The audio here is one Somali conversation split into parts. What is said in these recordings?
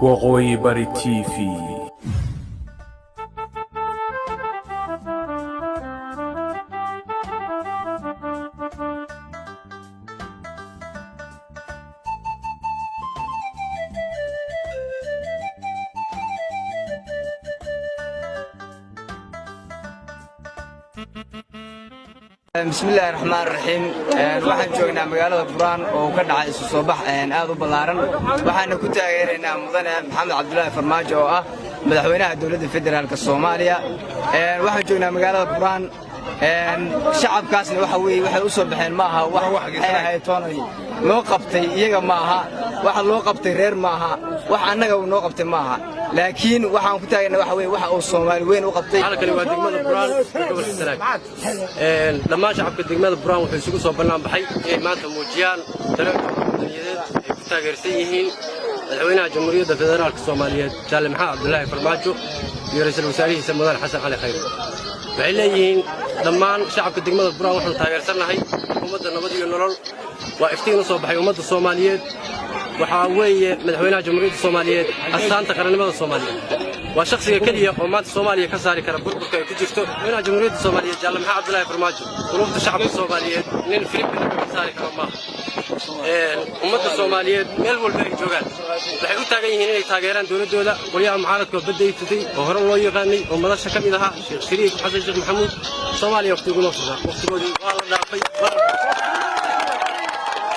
Waqooyi Bari TV. Bismillahi raxmaan raxiim. Waxaan joognaa magaalada Buraan oo ka dhacay isu soo bax aad u ballaaran. Waxaana ku taageeraynaa mudane Maxamed Cabdulaahi Farmaajo oo ah madaxweynaha dowladda federaalka Soomaaliya. Waxaan joognaa magaalada Buraan. Shacabkaasna waxa weeye waxay u soo baxeen ma aha wax waxay ahayd toonay loo qabtay iyaga, ma aha waxa loo qabtay reer, ma aha wax annaga uu noo qabtay, ma aha, laakiin waxaan ku taageernaa waxa weeye waxa uu Soomaali weyn u qabtay. Halkani waa degmada Buraan ee gobolka Sanaag. Dhammaan shacabka degmada Buraan wuxuu isugu soo bannaan baxay inay maanta muujiyaan dareenkooda wadaniyadeed ay ku taageersan yihiin madaxweynaha Jamhuuriyadda Federaalka Soomaaliyeed, Jaalle Maxamed Cabdulaahi Farmaajo, iyo ra'iisul wasaarihiisa, mudane Xasan Cali Khayre. Waxay leeyihiin dhammaan shacabka degmada Buraan: waxaanu taageersannahay xukuumadda Nabad iyo Nolol. Waa iftiin u soo baxay ummadda Soomaaliyeed. Waxaa weeye madaxweynaha Jamhuuriyadda Soomaaliyeed astaanta qarannimada Soomaaliyeed. Waa shakhsiga keliya oo maanta Soomaaliya ka saari kara burburka ay ku jirto. Madaxweynaha Jamhuuriyadda Soomaaliyeed, Jaalle Maxamed Cabdulaahi Farmaajo, qulubta shacabka Soomaaliyeed nin filimka ka saari karo maaha. Ummadda Soomaaliyeed meel walba ay joogaan waxay u taagan yihiin inay taageeraan dowladdooda. Qolyaha mucaaradka oo badda ay tutay oo hore loo yaqaanay oo madasha ka mid ahaa, Sheekh Shariif, Xasan Sheekh Maxamuud, Soomaaliya waqtiguma furna, waqtigoodii waa la dhaafay.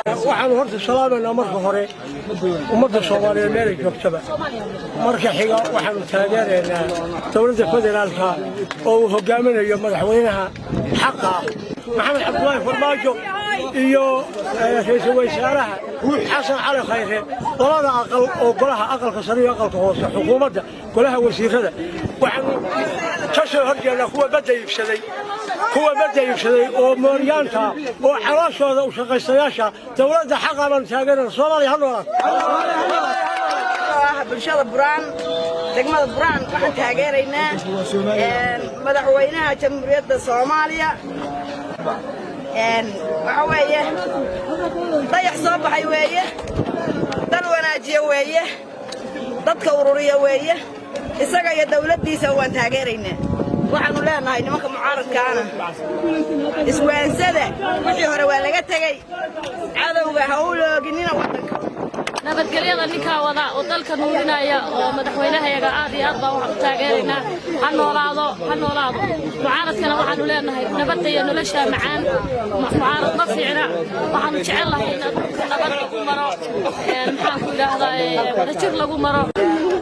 Waxaanu horta salaamaynaa marka hore ummadda Soomaaliyeed meelay joogtaba. Marka xiga, waxaanu taageeraynaa dowladda federaalka oo uu hogaaminayo madaxweynaha xaqa ah, Maxamed Cabdulaahi Farmaajo, iyo ra'iisul wasaaraha, Xasan Cali Khayre, labada aqal oo golaha aqalka sare iyo aqalka hoose, xukuumadda, golaha wasiirada. Waxaanu ka soo horjeednaa kuwa badda iibsaday oo mooryaanta oo calooshooda u shaqaystayaasha. Dowladda xaqa baanu taageerana. Soomaaliya ha noolaato. Bulshada Buraan, degmada Buraan, waxaan taageeraynaa madaxweynaha Jamhuuriyadda Soomaaliya. Waxa weeye dayax soo baxay weeye, dal wanaajiye weeye, dadka ururiya weeye. Isaga iyo dawladdiisa waan taageeraynaa. Waxaannu leenahay nimanka mucaaradkaana: iswaansada, wixii hore waa laga tegey, cadowga ha u looginina waddanka. Nabadgelyada ninkaa wada oo dalka nuurinaya oo madaxweynahayaga aad iyo aad baa waxaan u taageeraynaa. Ha noolaado, ha noolaado. Mucaaradkana waxaanu leenahay nabadda iyo nolosha macaan, mucaarad ma fiicna. Waxaanu jecel lahay in adduunka nabad lagu maro, maxaan ku idhaahdaa, wadajir lagu maro.